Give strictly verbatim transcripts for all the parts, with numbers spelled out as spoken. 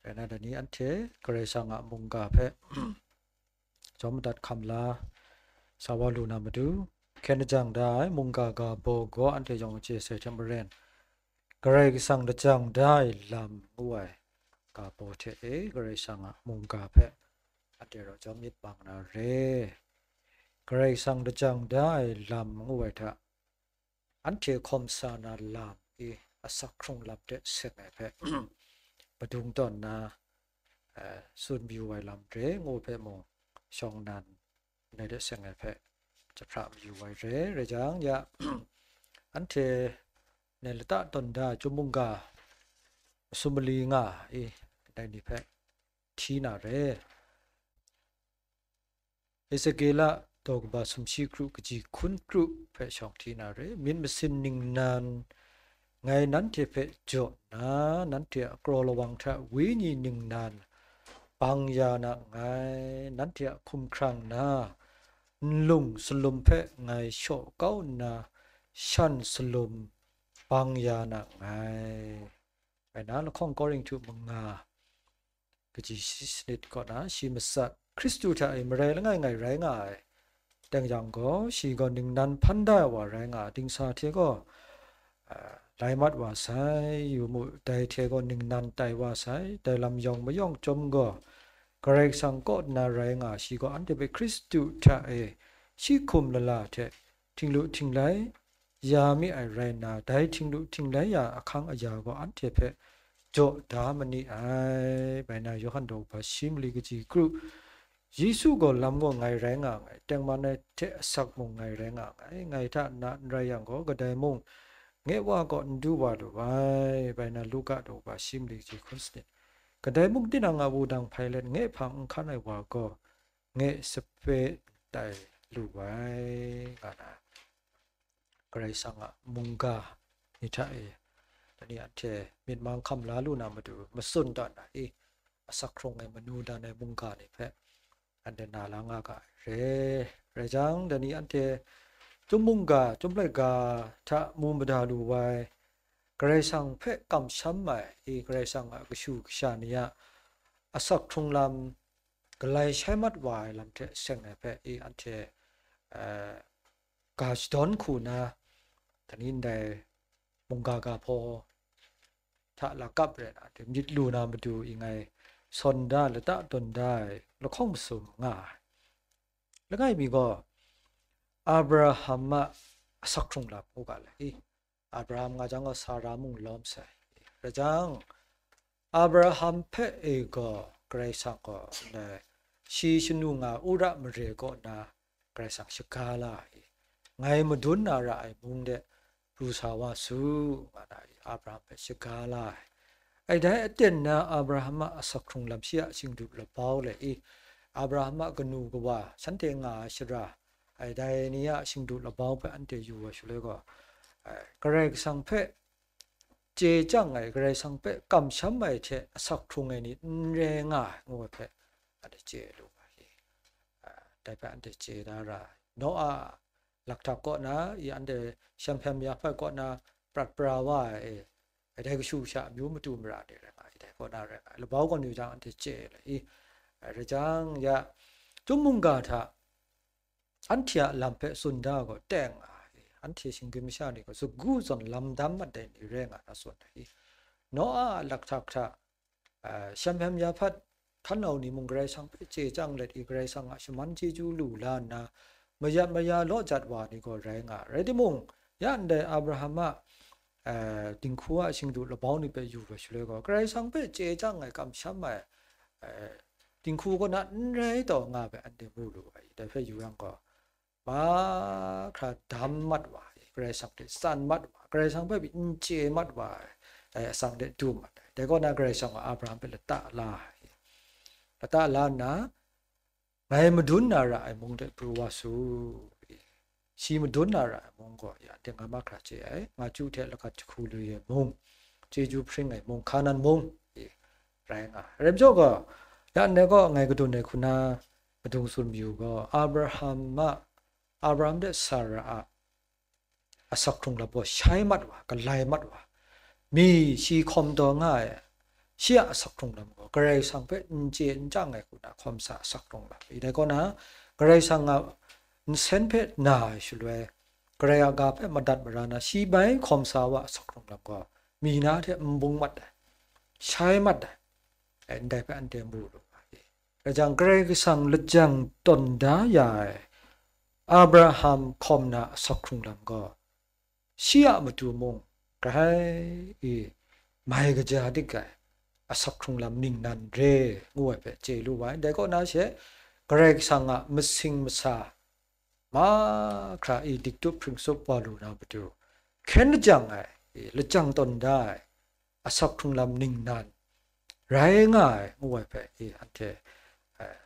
Rai nna, dai ni anhte Karai Kasang a mungga hpe jawm madat hkam la sa wa lu na matu, hkyen lajang da ai mungga ga baw gaw anhte yawng chye sai hte maren, Karai Kasang lajang da ai lam ngu ai ga baw hte e Karai Kasang a mungga hpe anhte rau jawm myit bang na re. Karai Kasang lajang da ai lam ngu ai hta, anhte hkawm sa na lam i asak hkrung lam de seng ai hpe madung tawn na, eh, tsun mayu ai lam re ngu hpe mung, shawng nnan ndai de seng ai hpe jahpra mayu ai re. Rai jang, ya, anhte ndai lata tawn da ai chyum mungga masum mali nga i, ndai ni hpe hti na re. Ezekiela daw kaba sumshi kru kaji hkun kru hpe shawng hti na re. Myit masin ningnan ngai nanhte hpe jaw nna, nanhte a kraw lawang hta wenyi ningnan bang ya na nngai, nanhte a hkumhkrang na nlung salum hpe ngai shaw kau nna, shan salum bang ya na nngai. Rai nna, lahkawng Korinhtu manga kaji shi sanit kaw na shi matsat, Hkristu hta e marai langai ngai rai nga ai. Teng yang gaw, shi gaw ningnan hpan da ai wa rai nga, dingsa hte gaw, a, lai mat wa sai, yu mu, dai hte gaw ningnan tai wa sai, dai lam yawng mayawng chyawm gaw, Karai Kasang kaw nna rai nga, shi gaw anhte hpe Hkristu hta e shi hkum lala hte htinglu htinglai ya mi ai rai nna, dai htinglu htinglai ya ahkang aya gaw anhte hpe jaw da ma ni ai. Bai na, Yawhan daw kaba shi mali kaji kru, Yesu gaw lam gaw ngai rai nga nngai, tengman ai hte asak mung ngai rai nga nngai, ngai hta na n rai yang gaw, kadai mung nge wa kaw n du wa lu ai. Bai na, Luka daw kaba shi mali kaji hkun sanit, kadai mung tinang a wudang hpai let nge hpang n hkan ai wa gaw, nge sape tai lu ai, nga na. Karai Kasang a mungga ni hta e, dai ni anhte myit mang hkam la lu na matu, matsun dan ai, asak hkrung ai, manu dan ai mungga ni hpe anhte na la nga ga ai re. Rai jang, dai ni anhte chyum mungga, chyum laika hta mu mada lu ai, Karai Kasang hpe kamsham ai, i, Karai Kasang a kashu kasha ni a asak hkrung lam galai shai mat wa ai lam hte seng ai hpe, i, anhte, eh, ga shadawn hku na, dai ni ndai mungga ga hpaw hta lakap rai na, myit lu na matu i ngai sawn da, lata tawn da ai lahkawng masum nga ai. Langai mi gaw, Abraham a asak hkrung lam ngu ga le i, Abraham nga jang gaw Sara mung lawm sai. Rai jang, Abraham hpe e gaw Karai Kasang gaw ndai shi shanu nga Ura mare kaw na Karai Kasang shaga la ai. Ngai madun na ra ai mung de pru sa wa su, nga na i, Abraham hpe shaga la ai. Ai dai aten na Abraham a asak hkrung lam, shi a shingdu labau le i, Abraham a kanu kawa, shanhte nga ai shara, ai dai ni a shingdu labau hpe anhte yu wa shaloi gaw, ai, Karai Kasang hpe chye chyang ai, Karai Kasang hpe kamsham ai hte asak hkrung ai ni n re nga ai, ngu ai hpe anhte chye lu ai. A, dai hpe anhte chye da ra ai. Noa a lakhtak kaw na, i, anhte shem hpem ya hpat kaw na prat pra wa ai, e, dai kashu sha amyu matu mara de rai nga ai, dai kaw na rai nga ai. Labau gaw nu jang anhte chye ai, i, rai jang ya, chyum mungga hta anhte a lam hpe tsun da gaw teng nga ai, anhte shinggyim masha ni gaw sagu zawn lam dam mat ai ni rai nga na tsun ai. Noa a lakhtak hta, a, shem hpem ya hpat htan nau ni mung Karai Kasang hpe chye chyang let i, Karai Kasang a shaman chyeju lu la nna, mayat maya law jat wa ni gaw rai nga ai. Rai timung, ya ndai Abraham a, a, dinghku a shingdu labau ni hpe yu ai shaloi gaw, Karai Kasang hpe chye chyang ai, kamsham ai, a, dinghku kaw na n rai taw nga ai hpe anhte mu lu ai. Dai hpe yu yang gaw, mahkra dam mat wa ai, Karai Kasang hte tsan mat wa ai, Karai Kasang hpe pyi n chye mat wa ai, dai atsang de du mat ai. Dai kaw na Karai Kasang gaw Abraham hpe lata la ai. Lata la nna, ngai madun na ra ai mung de pru wa su. Shi madun na ra ai mung gaw, ya, anhte nga mahkra chye ai, nga chyu hte lagat jahku lu ai mung, chyeju hpring ai mung, Hkanan mung, e, rai nga ai. Rai majaw gaw, ya, ndai gaw ngai kadun ai hku na, madung tsun mayu gaw, Abraham a, Abraham de Sara a asak hkrung lam gaw shai mat wa, galai mat wa, mi shi hkawm taw nga ai, shi a asak hkrung lam gaw Karai Kasang hpe n chye n chyang ai hku na hkawm sa asak hkrung lam i. Dai kaw na, Karai Kasang a nsen hpe na ai shaloi, Karai a ga hpe madat mara na, shi bai hkawm sa wa asak hkrung lam gaw, mi na hte n bung mat ai, shai mat ai, e, ndai hpe anhte mu lu nga i. Rai jang, Karai Kasang lajang tawn da ya ai Abraham hkawm na asak hkrung lam gaw, shi a matu mung grai i mai kaja dik ai asak hkrung lam ningnan re ngu ai hpe chye lu ai. Dai kaw na she, Karai Kasang a masing masa mahkra i diktup hpring sup wa lu na matu, hkyen lajang ai, i lajang tawn da ai asak hkrung lam ningnan rai nga ai ngu ai hpe i anhte, eh,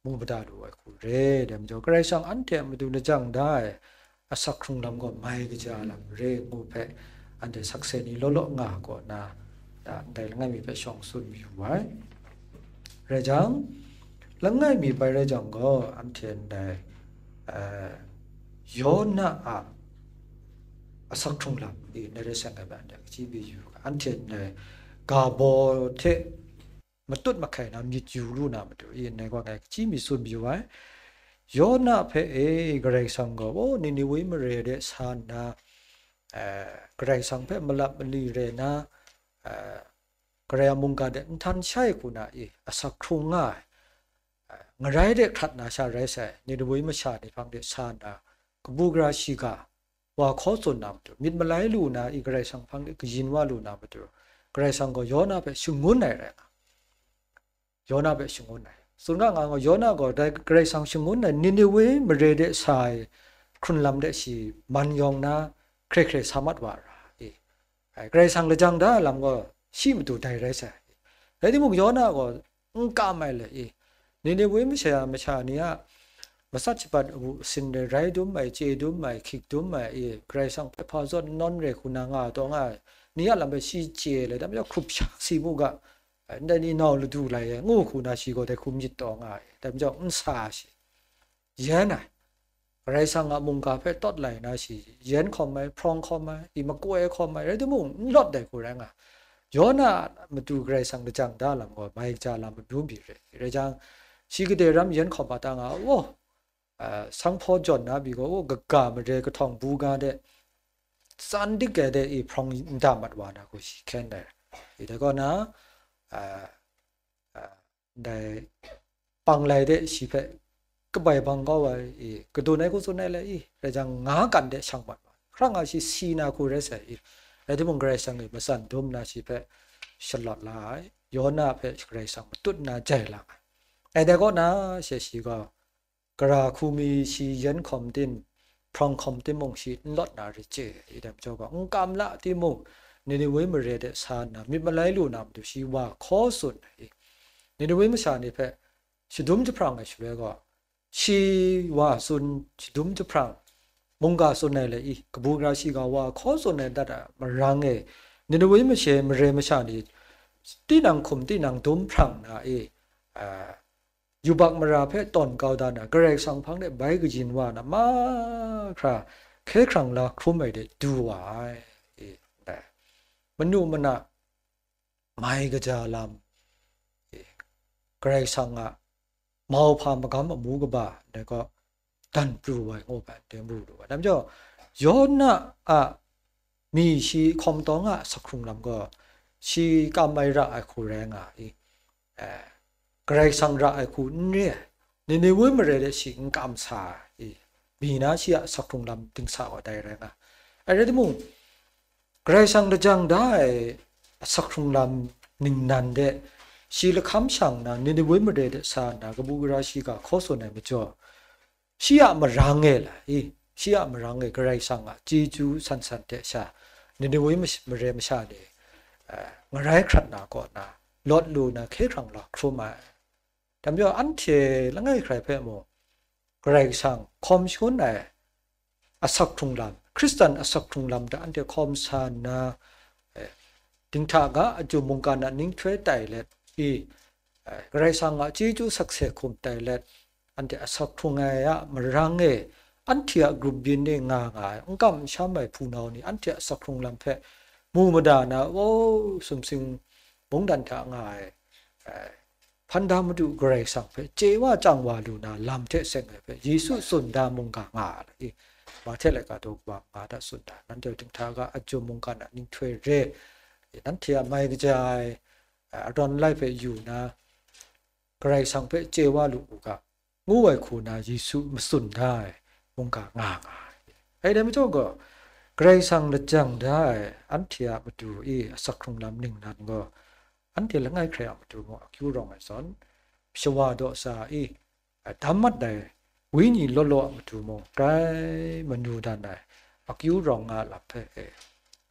mu mada lu ai hku re. Dai majaw, Karai Kasang anhte a matu lajang da ai asak hkrung lam gaw mai kaja lam re ngu hpe, anhte sakse ni law law nga kaw na, ya, ndai langai mi hpe shawng tsun mayu ai. Rai jang, langai mi bai rai jang gaw, anhte ndai, eh, Yona a asak hkrung lam i ndai rai seng ai hpe anhte kaji mi yu ga, anhte ndai ga baw hte matut mahkai na myit yu lu na matu i ndai gaw ngai kaji mi tsun mayu ai. Yona hpe e Karai Kasang gaw, o, Niniwe mare de sa nna, eh, Karai Kasang hpe malap mali re na, eh, Karai a mungga de n htan shai hku na i asak hkrung nga ai, eh, ngarai de hkrat na sha rai sai, Niniwe masha ni hpang de sa nna, kabu gara shiga wa hkaw tsun na matu, myit malai lu na i Karai Kasang hpang de kayin wa lu na matu, Karai Kasang gaw Yona hpe shangun ai rai nga. Yona hpe shangun ai. Tsun ga nga gaw, Yona gaw dai Karai Kasang shangun ai Niniwe mare de sa ai hkrun lam de shi man yawng na, hkre hkre sa mat wa ra i. Ai, Karai Kasang lajang da ai lam gaw shi matu dai rai sai. Rai timung, Yona gaw n kam ai le i. Niniwe masha, masha ni a matsat shabat awu asin de rai dum ai, chye dum ai, hkyik dum ai i, Karai Kasang hpe hpa zawn nawn re hku na nga ai taw nga ai ni a lam hpe shi chye le, dai majaw hkrup sha si mu ga, ndai ni nau ladu lai e, ngu hku na shi gaw dai hku myit taw nga ai, dai majaw n sa shi. Yen ai, Karai Kasang a mungga hpe tawt lai na shi, yen hkawm ai, hprawng hkawm ai, i makoi hkawm ai, rai timung, n lawt dai hku rai nga. Yona a matu Karai Kasang lajang da lam gaw, mai kaja lam mabyu mabyi re. Rai jang, shi gade ram yen hkawm a ta nga, o, a, sanghpaw jawn na pyi gaw, o, kaga mare kahtawng bu ga de, tsan dik ai de i hprawng n da mat wa na hku shi hkyen ai. I dai kaw na, a, a, ndai panglai de shi hpe kabai bang kau ai i, kadun ai hku tsun ai le i, rai jang nga kan de shang mat wa, hkrang a shi si na hku rai sai i, rai timung Karai Kasang i matsan dum na shi hpe shalawt la ai, Yona hpe Karai Kasang matut na jai lang ai. Ai dai kaw na she shi gaw, gara hku mi shi yen hkawm tim, hprawng hkawm tim mung shi n lawt na ri chye i, dai majaw gaw, n kam la timung, Niniwe mare de sa nna myit malai lu na matu shi wa hkaw tsun ai i, Niniwe masha ni hpe shadum jahprang ai shaloi gaw, shi wa tsun shadum jahprang, mungga tsun ai le i, kabu gara shiga wa hkaw tsun ai dat a marang e, Niniwe mashe mare masha ni tinang hkum tinang dum hprang na i, a, yubak mara hpe tawn kau da na, Karai Kasang hpang de bai kayin wa na mahkra hkye hkrang la hkrum ai de du wa ai. E, ndai manu mana mai kaja lam, e, Karai Kasang a mauhpa magam amu kaba, dai gaw dan pru ai ngu hpe, dai mu lu ai. Dai majaw, Yona a mi shi hkawm tawng a asak hkrung lam gaw, shi kam ai ra ai hku rai nga i, eh, Karai Kasang ra ai hku n re ai, Niniwe mare de shi n kam sa ai, mi na shi a asak hkrung lam dingsa wa dai rai nga. Ai rai timung, Karai Kasang lajang da ai asak hkrung lam ningnan de, shi lahkam shang nna, Niniwe mare de sa nna, kabu gara shiga hkaw tsun ai majaw, shi a marang e la i, shi a marang e Karai Kasang a chyeju san san hte sha, Niniwe mash-, mare masha ni, eh, ngarai hkrat na kaw na, lawt lu na hkye hkrang la hkrum ai. Dai majaw, anhte langai hkrai hpe mung, Karai Kasang hkawm shangun ai asak hkrung lam, Hkristan asak hkrung lam hta anhte hkawm sa nna, eh, dinghta ga a jum mungkan a ninghtoi tai let i, eh, Karai Kasang a chyeju sakse hkum tai let, anhte asak hkrung ai a marang e, anhte a grup byin e nga nga ai, n kam n sham ai hpunau ni, anhte a asak hkrung lam hpe mu mada na, o, sumsing mungdan hta nga ai, eh, hpan da Madu Karai Kasang hpe chye wa chyang wa lu na lam hte seng ai hpe Yesu tsun da mungga nga ai, i, Mahte laika daw kaba nga hta tsun da, nanhte dinghta ga a jum mungkan a nhtoi re, i, nanhte a mai kaja ai, eh, arawn lai hpe yu na, Karai Kasang hpe chye wa lu u ga, ngu ai hku na Yesu matsun da ai mungga nga nga ai. Dai majaw gaw, Karai Kasang lajang da ai anhte a matu i asak hkrung lam ningnan gaw, anhte langai hkrai a matu mung akyu rawng ai zawn, shawa daw sa i, dam mat ai wenyi law law a matu mung grai manu dan ai akyu rawng nga lam hpe e,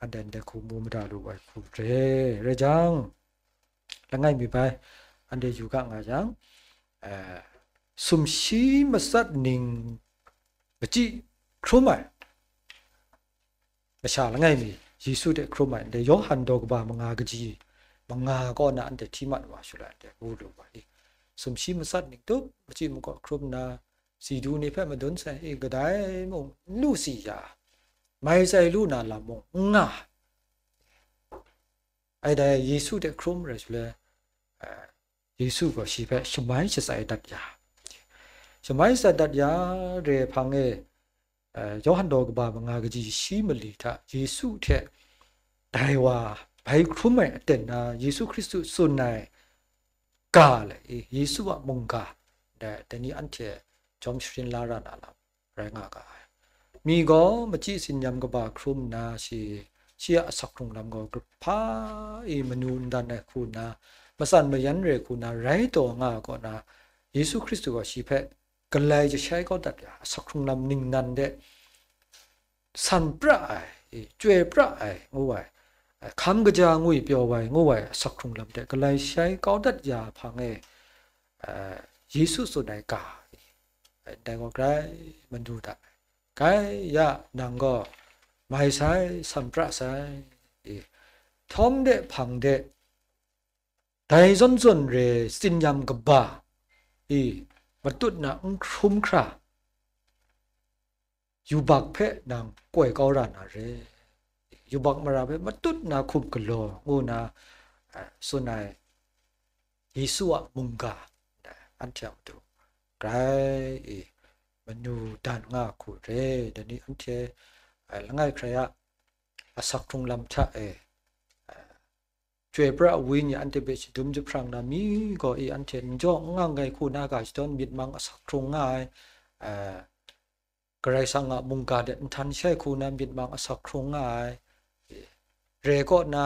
anhte ndai hku mu mada lu ai hku re. Rai jang, langai mi bai, anhte yu ga nga yang, eh, sumshi matsat ning machyi hkrum ai masha langai mi, Yesu hte hkrum ai, ndai Yawhan daw kaba manga kaji manga kaw na anhte hti mat wa shaloi, anhte ngu lu wa i, sumshi matsat ning tup machyi makaw hkrum na, si du ni hpe madun sai, i, kadai mung n lu si ya, mai tsai lu na lam mung n nga. Ai dai Yesu hte hkrum rai shaloi, eh, Yesu gaw shi hpe shamai shatsai dat ya. Shamai shatsai dat ya re hpang e, eh, Yawhan daw kaba manga kaji shi mali hta Yesu hte dai wa bai hkrum ai aten na Yesu Hkristu tsun ai ga le, i, Yesu a mungga, dai, dai ni anhte jawm sharin la ra na lam rai nga ga ai. Mi gaw machyi tsin-yam kaba hkrum nna shi, shi a asak hkrung lam gaw hpa i manu n dan ai hku nna, matsan mayan re hku nna rai taw nga ai kaw na, Yesu Hkristu gaw shi hpe galai jashai kau dat ya, asak hkrung lam ningnan de san pra ai, i, chyoi pra ai, ngu ai, hkam kaja ngwi pyaw ai, ngu ai asak hkrung lam de galai shai kau dat ya hpang e, eh, Yesu tsun ai ga, eh, ndai gaw grai manu dat ai. Grai ya, nang gaw mai sai, san pra sai, i, htawng de hpang de, dai zawn zawn re tsin-yam kaba, i, matut na n hkrum hkra, yubak hpe nang koi kau ra na re, yubak mara hpe matut na hkum galaw, ngu na, eh, tsun ai Yesu a mungga, eh, anhte a matu grai i manu dan nga hku re, dai ni anhte, eh, langai hkrai a asak hkrung lam hta e, eh, Chyoi pra ai wenyi anhte hpe shadum jahprang na mi gaw i anhte n jaw n ngang ai hku na ga shadawn myit mang asak hkrung nga ai, eh, Karai Kasang a mungga de nhtan shai hku na myit mang asak hkrung nga ai, eh, re kaw na,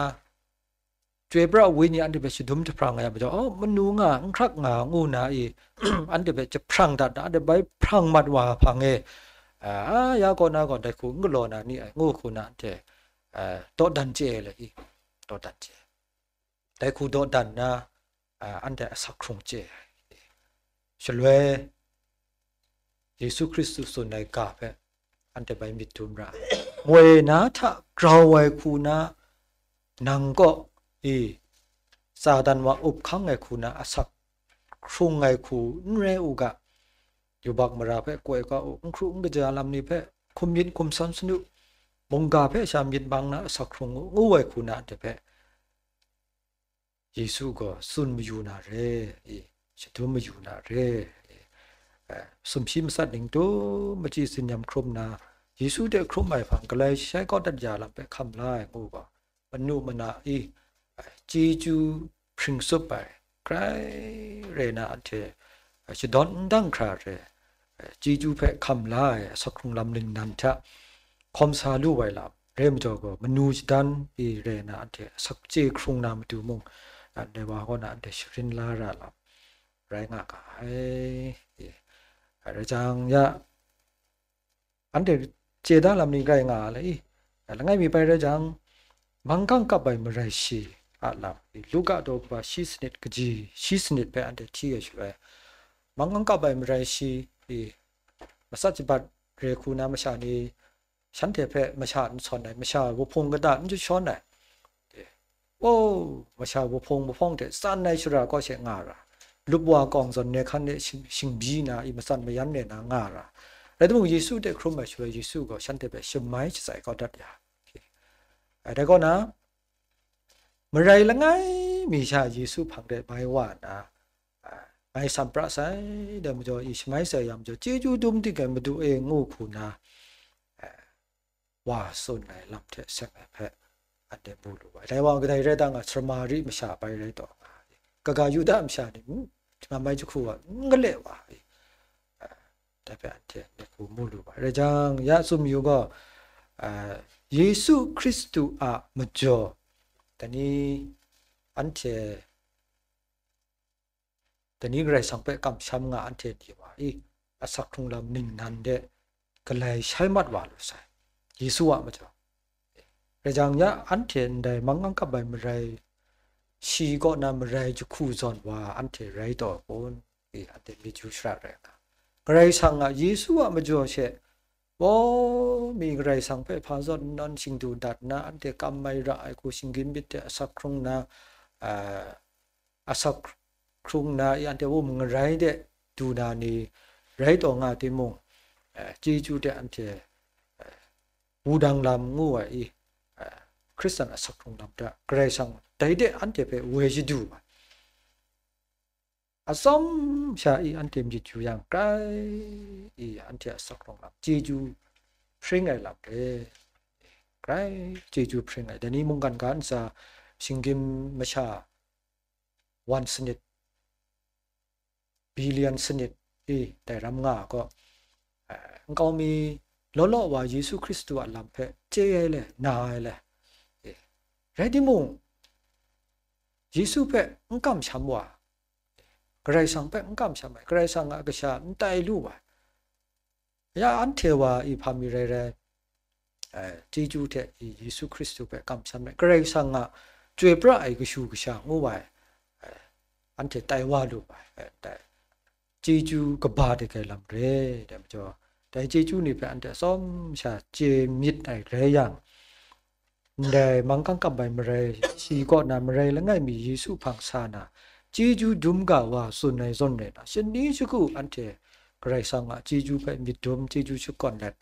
Chyoi pra ai wenyi anhte hpe shadum jahprang ai majaw, "Oh, manu nga, n hkrak nga," ngu na i, anhte hpe jahprang dat na, anhte bai hprang mat wa hpang e, a, ya kaw na gaw dai hku n galaw na ni ai, ngu hku na anhte, a, dawdan chye ai le i, dawdan chye ai. Dai hku dawdan na, a, anhte asak hkrung chye ai. Shaloi, Yesu Hkristu tsun ai ga hpe anhte bai myit dum ra ai. Moi na hta grau ai hku na, nang kaw i Satan wa up hkang ai hku na asak hkrung ai hku n rai u ga, yubak mara hpe koi kau u, n hkru n kaja lam ni hpe hkum myit hkum sawn sanu, mungga hpe sha myit mang na asak hkrung u, ngu ai hku na anhte hpe Yesu gaw tsun mayu na re, e, shadum mayu na re, e, e, sumshi matsat ning tu machyi tsin-yam hkrum na, Yesu hte hkrum ai hpang galai shai kau dat ya lam hpe hkam la ai ngu gaw, manu mana i, e, chyeju hpring tsup ai, grai re na anhte, e, shadawn n dang hkra re, e, chyeju hpe hkam la ai asak hkrung lam ningnan hta hkawm sa lu ai lam, re majaw gaw, manu shadan i re na anhte asak chye hkrung na matu mung, a, dai wa kaw na anhte sharin la ra lam rai nga ga ai. E, rai jang ya, anhte chye da lam ni rai nga ai le i, langai mi bai rai jang, manggang kap ai marai shi a lam, i, Luka daw kaba shi sanit kaji, shi sanit hpe anhte hti ai shaloi, manggang kap ai marai shi, i, matsat shabat re hku na masha ni, shanhte hpe masha n sawn ai, masha wahpung kata n jashawn ai. O, masha wahpung mahpawng hte tsan ai shara kaw she nga ra, lup wa kawng zawn ne hkan de shing, shingbyi na i, matsan mayan ne na nga ra. Rai timung, Yesu hte hkrum ai shaloi, Yesu gaw shanhte hpe shamai shatsai kau dat ya. Ai, dai kaw na, marai langai mi sha Yesu hpang de mai wa nna, a, mai sam pra sai, dai majaw, i shamai sai yang majaw, chyeju dum ting ai Madu e ngu hku nna, a, wa tsun ai lam hte seng ai hpe anhte mu lu ai. Dai wa kadai rai ta nga, Samari masha bai rai taw nga, kaga Yuda masha ni, n-, nga mai jahku wa, n gale wa ai, a, dai hpe anhte myit hku mu lu ai. Rai jang, ya tsun yu gaw, a, Yesu Hkristu a majaw, dai ni anhte, dai ni Karai Kasang hpe kamsham nga anhte ni wa i, asak hkrung lam ningnan de galai shai mat wa lu sai, Yesu a majaw. Rai jang ya, anhte ndai mangkang kap ai marai, shi kaw na marai jahku zawn wa anhte rai taw kun? I, anhte myit yu shara rai nga. Karai Kasang a, Yesu a majaw she, o, mi Karai Kasang hpe hpa zawn n nawn shingdu dat nna, anhte kam mai ra ai hku shinggyim myit de asak hkrung nna, a, asak hkrung nna, i, anhte wum ngarai de du na ni rai taw nga timung, a, chyeju de anhte, a, wudang lam ngu ai i, a, Hkristan asak hkrung lam hta Karai Kasang dai de anhte hpe woi shadu ai. Atsawm sha i anhte myit yu yang, grai i anhte asak hkrung lam chyeju hpring ai lam re, grai chyeju hpring ai. Dai ni mungkan ga ntsa shinggyim masha wan sanit, bilian sanit i dai ram nga ai gaw, eh, nkau mi law law wa Yesu Hkristu a lam hpe chye ai le, na ai le, eh, rai timung, Yesu hpe n kamsham wa, Karai Kasang hpe n kamsham ai, Karai Kasang a kasha n tai lu ai, ya anhte wa i hpa mi rai rai, eh, chyeju hte i Yesu Hkristu hpe kamsham ai, Karai Kasang a chyoi pra ai kashu kasha ngu ai, eh, anhte tai wa lu ai, eh, dai chyeju kaba de ai lam re, dai majaw, dai chyeju ni hpe anhte atsawm sha chye myit ai rai yang, ndai mangkang kap ai marai, shi kaw na marai langai mi Yesu hpang sa na, chyeju dum ga wa tsun ai zawn rai na, shani shagu anhte Karai Kasang a chyeju hpe myit dum, chyeju shakawn let,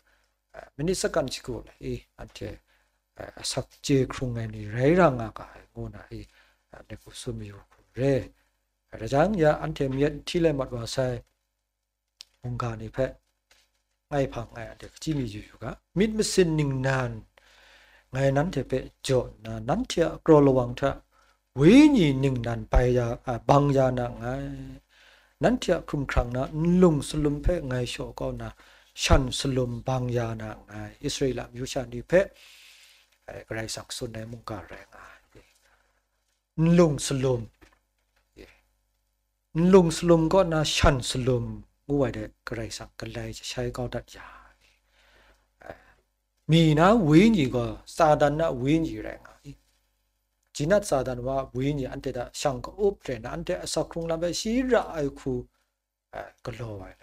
eh, minit sakan shagu let i anhte, eh, asak chye hkrung ai ni rai ra nga ga ai ngu na i, eh, myit hku tsun mayu hku re. Rai jang ya anhte myit hti lai mat wa sai, mungga ni hpe ngai hpang ngai anhte hkachyi mi yu yu ga, myit masin ningnan ngai nanhte hpe jaw nna, nanhte a kraw lawang hta wenyi ningnan bai ya, a, bang ya na nngai. Nanhte a hkumhkrang na nlung salum hpe ngai shaw kau na shan salum bang ya na nngai. Israela amyu sha ni hpe, eh, Karai Kasang tsun ai mungga rai nga ai. Nlung salum, nlung salum kaw na shan salum ngu ai de, Karai Kasang galai jashai kau dat ya ai. Mi na wenyi gaw Satan na wenyi rai nga ai. Jinat Satan wa wenyi anhte hta shang ka-up rai na, anhte asak hkrung lam hpe shi ra ai hku, eh, galaw ai.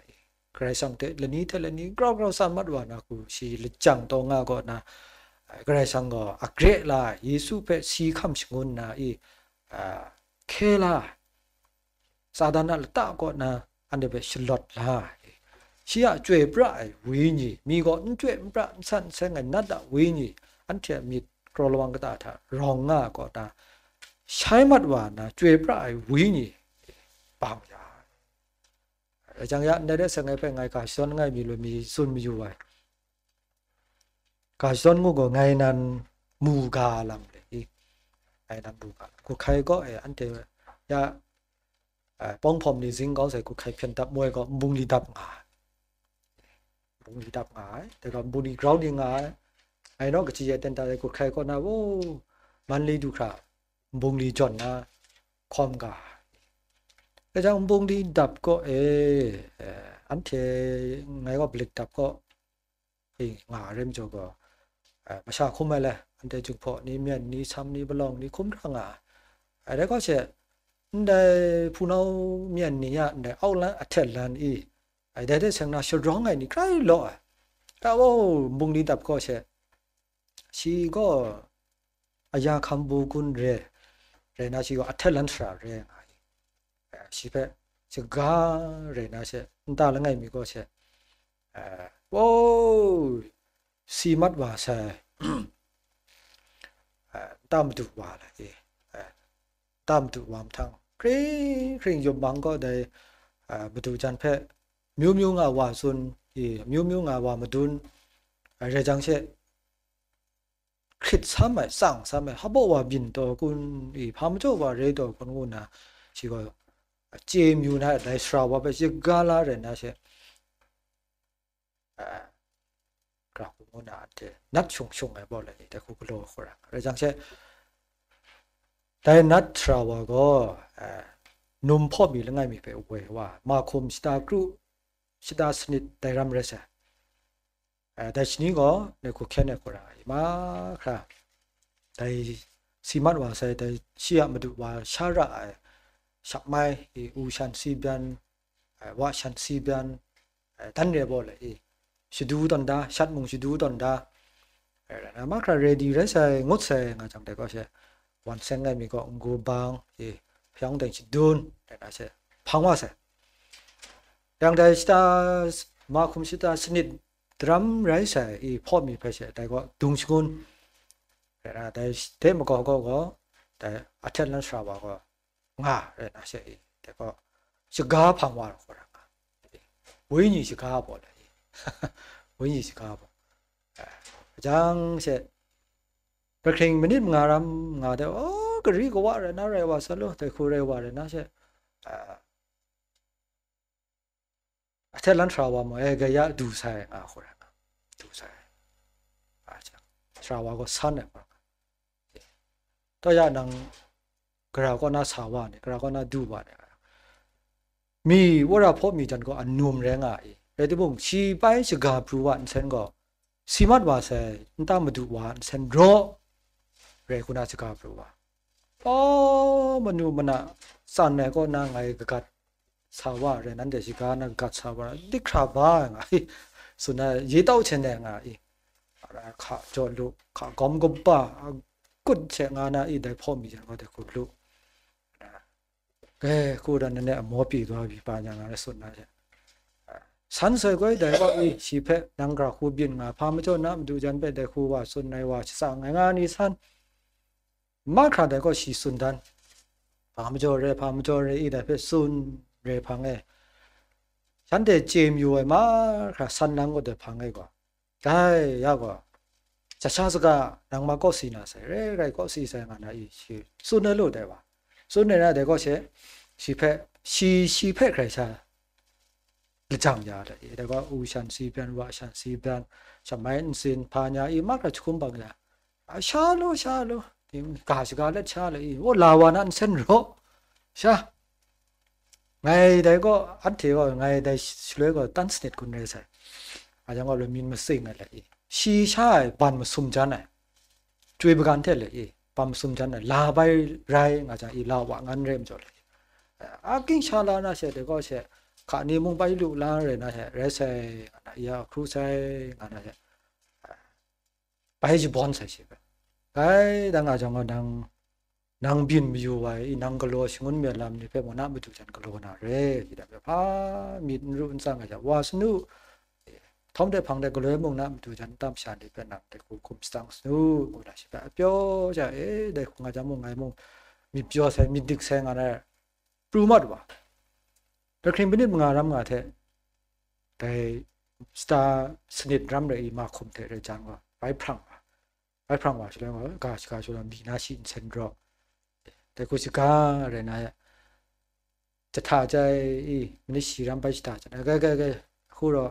Karai Kasang hte lani hte lani grau grau san mat wa na hku shi lajang taw nga kaw na, eh, Karai Kasang gaw a gre la ai, Yesu hpe si hkam shangun na i, ah, hkye la ai. Satan a lata kaw na anhte hpe shalawt la ai. Shi a chyoi pra ai wenyi, mi gaw n chyoi n pra, n san n seng ai nat a wenyi, anhte a myit kraw lawang kata hta rawng nga ai kaw na, shai mat wa na chyoi pra ai wenyi bang ya ai. Rai jang ya, ndai de seng ai hpe ngai ga shadawn langai mi lu mi tsun mayu ai. Ga shadawn ngu gaw, ngai nan mu ga lam le i, ngai nan mu ga lam. Hkut hkai kaw e, anhte ya, eh, pawng hpawm ni zing kau sai hkut hkai hpyen dap moi gaw, nbung li dap nga ai. Nbung li dap nga ai. Dai gaw, nbung li grau ni nga ai. Ngai naw kaji e ten ta ai hkut hkai kaw na, o, man li du hkra, nbung li jawn na hkawm ga ai. Dai jang nbung li dap kaw e, eh, anhte ngai gaw balik dap kaw, e, nga ai rai majaw gaw, eh, masha hkum ai le, anhte Jinghpaw ni, myen ni, sam ni, palawng ni hkum hkra nga ai. Eh, dai gaw she, ndai hpunau myen ni a ndai aulan ahtet lan i, eh, dai hte seng na sharawng ai ni hkrai law ai. Ga wo, nbung li dap kaw she, shi gaw aya hkam bu gun re, rai na shi gaw ahtet lan sara re nga ai. Eh, shi hpe shaga rai na she, nta langai mi gaw she, eh, wo, si mat wa sai, eh, nta madu wa la e, eh, ta madu wa mahtang, hkring hkring yawm mang gaw dai, a, madu jan hpe myu myu nga wa tsun, i, myu myu nga wa madun, a, rai jang she, hkrit sam ai, tsang sam ai, hpa baw wa byin taw kun, i, hpa majaw wa re taw kun ngu nna, shi gaw, a, chye myu na, dai sara wa hpe shiga la rai nna she, a, gara hku ngu na anhte nat shung shung ai baw lai ni, dai hku galaw hku ra. Rai jang she, dai nat sara wa gaw, a, num hpaw mi langai mi hpe woi wa, mahkum shata kru, shata sanit dai ram rai sai. A, dai shani gaw, dai hku hkyen ai hku ra ai, mahkra, dai si mat wa sai, dai shi a madu wa sha ra ai, shak mai, i, u shan si byan, a, wa shan si byan, a, dan re baw le i, shadu tawn da, shat mung shadu tawn da, a, mahkra ready rai sai, ngut sai nga jang dai gaw she, wan seng ai mi gaw, n-gu bang, i, hpyawng deng shadun, rai na she, hpang wa sai. Yang dai shata, mahkum shata sanit daram rai sai, i, hpaw mi hpe she, dai gaw dung shangun, rai na, dai hte magaw gaw gaw, dai ahtet lan sara wa gaw, nga rai na she i, dai gaw, shaga hpang wa gaw ra nga, wenyi shaga baw lai i, wenyi shaga baw, a, jang she, hkring minit manga ram nga de, o, gari kawa rai na rai wa sa lo, dai hku rai wa rai na she, a, ahtet lan sara wa mung, e, gaya du sai nga hku rai nga, du sai, a, sara wa gaw san ai hku ra nga. Taw ya nang gara kaw na sa wa ni, gara kaw na du wa ni, mi wora hpaw mi jan gaw anum rai nga i, rai timung, shi bai shaga pru wa nsen gaw, si mat wa sai, nta madu wa nsen raw rai hku na shaga pru wa. Aw, manu mana tsan ai kaw na ngai kagat sa wa rai, nanhte shiga na kagat sa wa, dik hkra ba nga i, tsun na ye tau hten ai nga i, hka jaw lu, hka gawm kaba, a, kut hte nga na i, dai hpaw mi jan gaw dai hku lu. E, hku dan na ne amaw pyi daw pyi pa nya nga na tsun na she. San soi koi dai gaw i, shi hpe nang gara hku byin nga, hpa majaw na madu jan hpe dai hku wa tsun ai wa shatsang ai nga ni san. Mahkra dai gaw shi tsun dan. Hpa majaw re, hpa majaw re i dai hpe tsun re hpang e. Shanhte chye mayu ai mahkra san nang gaw dai hpang e gaw. Dai ya gaw, sha sha saga nang ma kawsi na sai, re rai kawsi sai nga na i shi tsun ai lu dai wa. Tsun ai na dai gaw she, shi hpe, shi, shi hpe hkrai sha lajang ya da i, dai gaw u shan si byan, wa shan si byan, shamai nsin, hpa nya i, mahkra jahkum bang ya, a, sha lu, sha lu, ting, ga shaga let sha le i, o, la wa na nsen raw, sha, ngai dai gaw, anhte gaw, ngai dai shaloi gaw, tan sanit kun rai sai, a yang gaw, loi min masing ai le i, shi sha ai ban masum jan ai, chyoi magan hte le i, ban masum jan ai, la bai rai nga jang i, la wa ngan re majaw le i, a, ging sha la na she, dai gaw she, hka ni mung bai lu la rai na she, rai sai, nga na, ya hkru sai, nga na she, bai shabawn sai shi hpe. Dai, dang a jang gaw nang, nang byin mayu wa i, nang galaw shangun mi ai lam ni hpe mung na madu jan galaw na re, shi dai hpe hpa myit n ru n tsang ai sha, wa sanu, htawm de hpang de galoi mung na madu jan nta masha ni hpe nang dai hku hkum shatsang sanu, ngu na shi hpe a pyaw sha, e, dai hku nga jang mung ngai mung myit pyaw sai, myit dik sai nga na, pru mat wa. Dai hkring minit manga ram nga hte, dai shata sanit ram rai i, mahkum hte rai jan wa, bai hprang wa. Bai hprang wa shaloi gaw, ga shaga shaloi mi na shi nsen raw, dai hku shaga rai na ya, jahta jai i, manit shi ram bai jahta jai, gai, gai, gai, hku raw,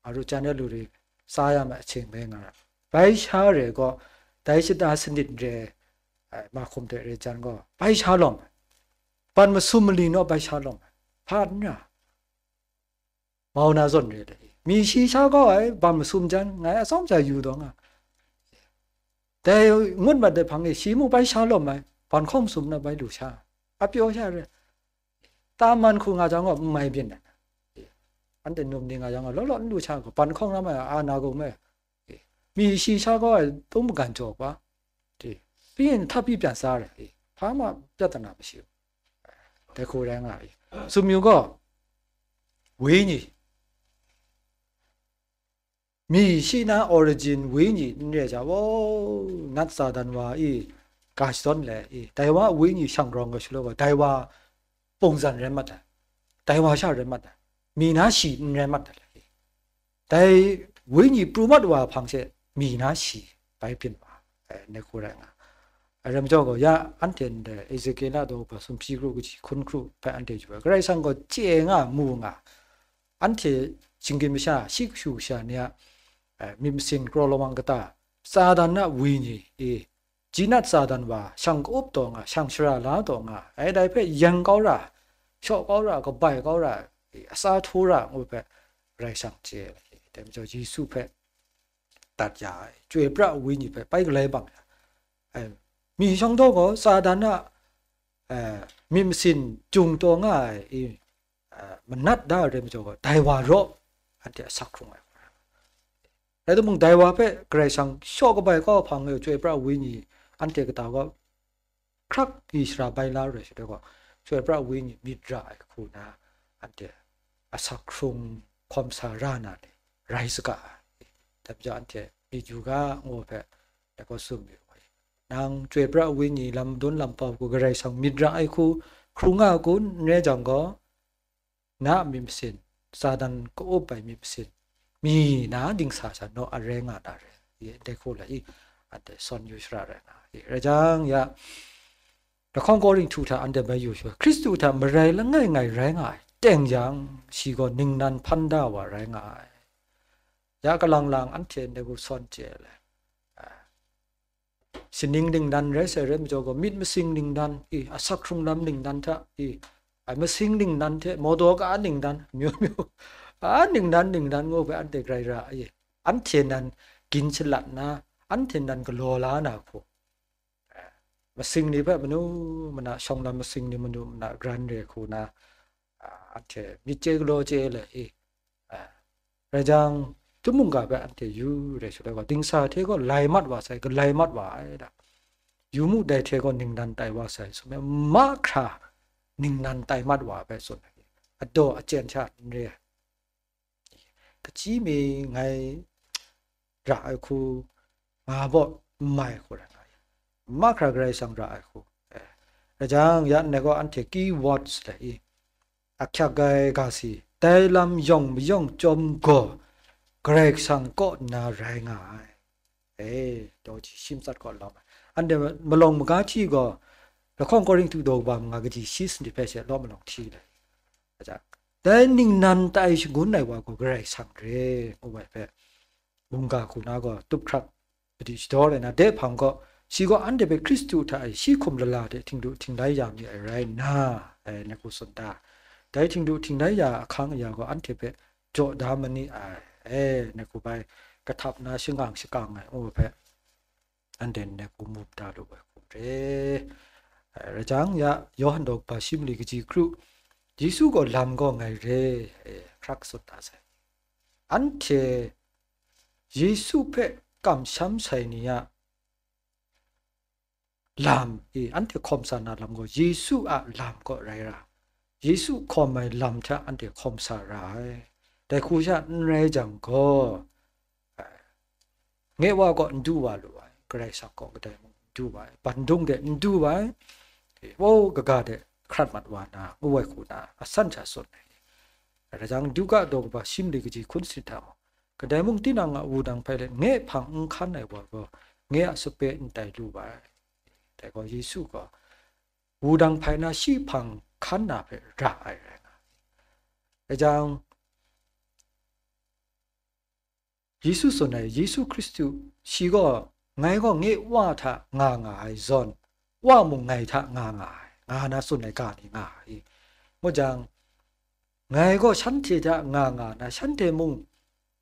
a ru jan ya lu ri, tsa ya ma ahkying bai nga ra. Bai sha re gaw, dai shata sanit re ai, mahkum hte re jan gaw, bai sha lawm ai. Ban masum mali naw bai sha lawm ai. Hpa n ra. Mau na zawn re le. Mi shi sha kau ai, ban masum jan, ngai atsawm sha yu dawng a. Dai ngut mat dai hpang e, shi mung bai sha lawm ai, ban hkawng masum na bai lu sha. A pyaw sha re. Ta man hku nga jang gaw, n mai byin ai. Anhte num ni nga jang gaw, law law n lu sha gaw, ban hkawng na mai a, a na gung me. Mi shi sha kau ai, tung magan jaw pa. Pyi yin hta pyi pyan sa re. Hpa ma pyat na ma shi. Dai hku rai nga ai. Tsun yu gaw, wenyi. Mi shi na origin wenyi n re ai sha, wow, nat Satan wa i, ga shadawn le i, dai wa a wenyi shang rawng ai shaloi gaw, dai wa pungzan rai mat ai, dai wa sha rai mat ai, mi na shi n rai mat ai le i, dai wenyi pru mat wa hpang she mi na shi bai byin wa ai, nai hku rai nga. Ai ram jaw gaw, ya anhte ndai Ezekiela daw ba sumshi kru kaji hkun hkru hpe anhte chyu ai, Karai Kasang gaw chye nga, mu nga, anhte shinggyim masha, shi kashu kasha ni a, eh, myit masin, kraw lawang kata, Satan a wenyi e, jinat Satan wa, shang ka-up taw nga, shang shara la taw nga, ai dai hpe yen kau ra, shaw kau ra, kabai kau ra, e, asa htu ra ngu hpe, Karai Kasang chye ai. Dai majaw Yesu hpe dat ya ai, chyoi pra ai wenyi hpe bai galai bang ya ai. Mi shawng daw gaw, Satan a, eh, myit masin jung taw nga ai, i, eh, manat da ai rai majaw gaw, dai wa raw anhte asak hkrung ai. Rai timung, dai wa hpe Karai Kasang shaw kabai kau hpang e, chyoi pra ai wenyi anhte kata gaw hkrak i shara bai la rai shaloi gaw, chyoi pra ai wenyi myit ra ai hku na, anhte asak hkrung hkawm sa ra na ni rai saga ai. Dai majaw anhte myit yu ga, ngu hpe, dai gaw tsun mayu ai. Nang chyoi pra ai wenyi lam madun lam pau hku Karai Kasang myit ra ai hku hkrung nga ai kun n rai jang gaw, na a myit masin, Satan ka-up ai myit masin, mi na dingsa sha naw a rai nga na re, i, dai hku la i, anhte sawn yu shara rai nga i, rai jang ya, lahkawng Korinhtu hta anhte bai yu sha, Hkristu hta marai langai ngai rai nga ai, teng yang, shi gaw ningnan hpan da wa rai nga ai. Ya kalang lang anhte ndai hku sawn chye ai le, a, sining ningnan rai sai rai majaw gaw, myit masing ningnan, i, asak hkrung lam ningnan hta, i, ai masing ningnan hte, mawdaw ka ningnan, amyu myu, a ningnan ningnan ngu hpe anhte grai ra ai, anhte nan gin shalat na, anhte nan galaw la na hku, masing ni hpe manu mana, shawng lam masing ni manu mana gran re hku na, a, anhte myit chye galaw chye le i, a, rai jang, htum mungga hpe anhte yu re shaloi gaw, dingsa hte gaw lai mat wa sai, galai mat wa ai da. Yu mu, dai hte gaw ningnan tai wa sai, tsun ai, mahkra ningnan tai mat wa ai hpe tsun ai, adaw achyen sha n re ai. Kachyi mi ngai ra ai hku, nga baw n mai hku rai nga ai. Mahkra Karai Kasang ra ai hku. Eh, rai jang, ya ndai gaw anhte key words le i, ahkyak ai ga si, dai lam yawng mayawng chyawm gaw, Karai Kasang kaw nna rai nga ai. E, daw ji shi matsat kaw lawm ai. Anhte malawng maga hti gaw, lahkawng Korinhtu daw kaba manga kaji shi sanit hpe she law malawng hti le. Aja, dai ningnan tai shangun ai wa gaw Karai Kasang re, ngu ai hpe, mungga hku na gaw tup hkrak, padi shadaw rai na, de hpang gaw, shi gaw anhte hpe Hkristu hta e shi hkum lala de htingdu htinglai ya mi ai rai nna, e, nai hku tsun da. Dai htingdu htinglai ya ahkang aya gaw anhte hpe jaw da ma ni ai, e, nai hku bai kahtap na shangang shakang ai, ngu hpe, anhte nai hku mu da lu ai hku re. E, rai jang ya, Yawhan daw kaba shi mali kaji kru, Yesu gaw lam gaw ngai re, e, hkrak tsun da sai. Anhte Yesu hpe kamsham sai ni a lam e, anhte hkawm sa na lam gaw, Yesu a lam kaw rai ra, Yesu hkawm ai lam hta anhte hkawm sa ra ai. Dai hku sha n rai jang gaw, nge wa gaw n du wa lu ai, Karai Kasang gaw kadai mung n du wa ai, bandung de n du wa ai, e, wo kaga de hkrat mat wa na, ngu ai hku na, asan sha tsun ai. Rai jang, Luka daw kaba shi mali kaji hkun sanit hta mung, kadai mung tinang a wudang hpai let nge hpang n hkan ai wa gaw, nge a sape n tai lu ai. Dai gaw Yesu gaw wudang hpai na shi hpang hkan na hpe ra ai rai nga ai. Rai jang, Yesu tsun ai, Yesu Hkristu shi gaw, ngai gaw nge Wa hta nga nga ai zawn, Wa mung ngai hta nga nga ai, nga na tsun ai ga ni nga ai. Ngu jang, ngai gaw shanhte hta nga nga na, shanhte mung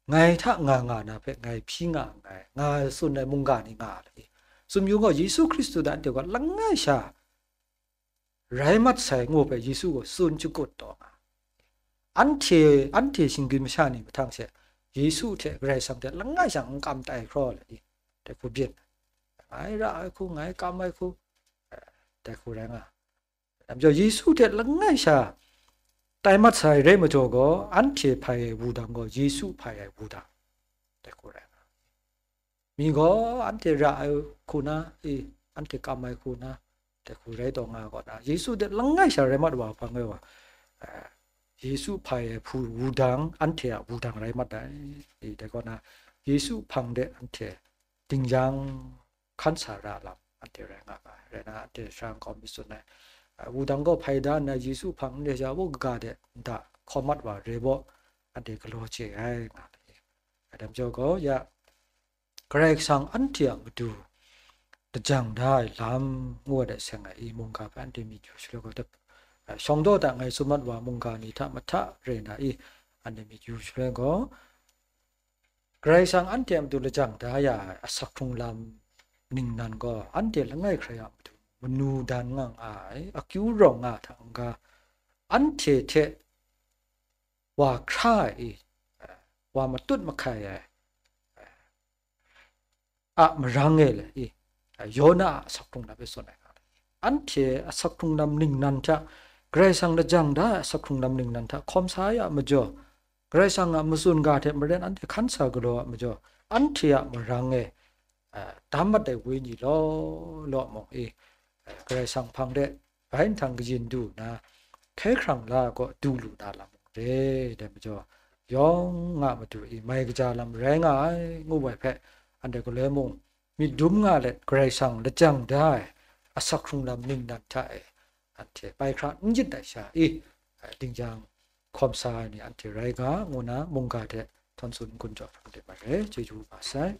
ngai hta nga nga na hpe ngai hpyi nga nngai, nga tsun ai mungga ni nga ai. Tsun yu gaw, Yesu Hkristu hta anhte gaw langai sha rai mat sai ngu hpe Yesu gaw tsun shakut taw nga. Anhte, anhte shinggyim masha ni mahtang she, Yesu hte Karai Kasang hte langai sha n kam tai hkraw le, dai hku byin. Ngai ra ai hku, ngai kam ai hku, dai hku rai nga. Dai majaw Yesu hte langai sha tai mat sai rai majaw gaw, anhte hpai ai wudang gaw Yesu hpai ai wudang, dai hku rai nga. Mi gaw anhte ra ai hku na, e, anhte kam ai hku na, dai hku rai taw nga ai kaw na, Yesu de langai sha rai mat wa hpang e wa, eh, Yesu hpai ai hpu wudang, anhte a wudang rai mat ai. I, dai kaw na, Yesu hpang de anhte dingyang hkan sa ra lam anhte rai nga ga ai. Rai na, anhte sha nkau mi tsun ai, a, wudang gaw hpai da nna, Yesu hpang nde sha, wo kaga de nta hkawm mat wa re baw, anhte galaw chye ai, nga ai. Dai majaw gaw, ya, Karai Kasang anhte a matu lajang da ai lam, ngu ai de seng ai i, mungga hpe anhte myit yu shaloi gaw, dep, a, shawng daw da ngai tsun mat wa mungga ni hta mahta re na i, anhte myit yu shaloi gaw, Karai Kasang anhte a matu lajang da ya ai asak hkrung lam ningnan gaw, anhte langai hkrai a matu manu dan nga nga ai, akyu rawng nga hta n-ga, anhte hte wa hkra ai, wa matut mahkai ai, a marang e le i, Yona a asak hkrung lam e tsun ai nga, anhte asak hkrung lam ningnan hta, Karai Kasang lajang da ai asak hkrung lam ningnan hta hkawm sa ai a majaw, Karai Kasang a matsun ga hte maren anhte hkan sa galaw a majaw, anhte a marang e, a, tam mat ai wenyi law law mung i, a, Karai Kasang hpang de bai nhtang kayin du nna, hkye hkrang la ai kaw du lu na lam mung re. Dai majaw, yawng nga matu i mai kaja lam rai nga ai, ngu ai hpe, anhte galoi mung myit dum nga let, Karai Kasang lajang da ai asak hkrung lam ningnan hta e, anhte bai hkra n yit ai sha i, a, dingyang hkawm sa ai ni anhte rai ga, ngu na mungga hte htawn tsun n-gun jaw hpang de mat re, chyeju ma sai.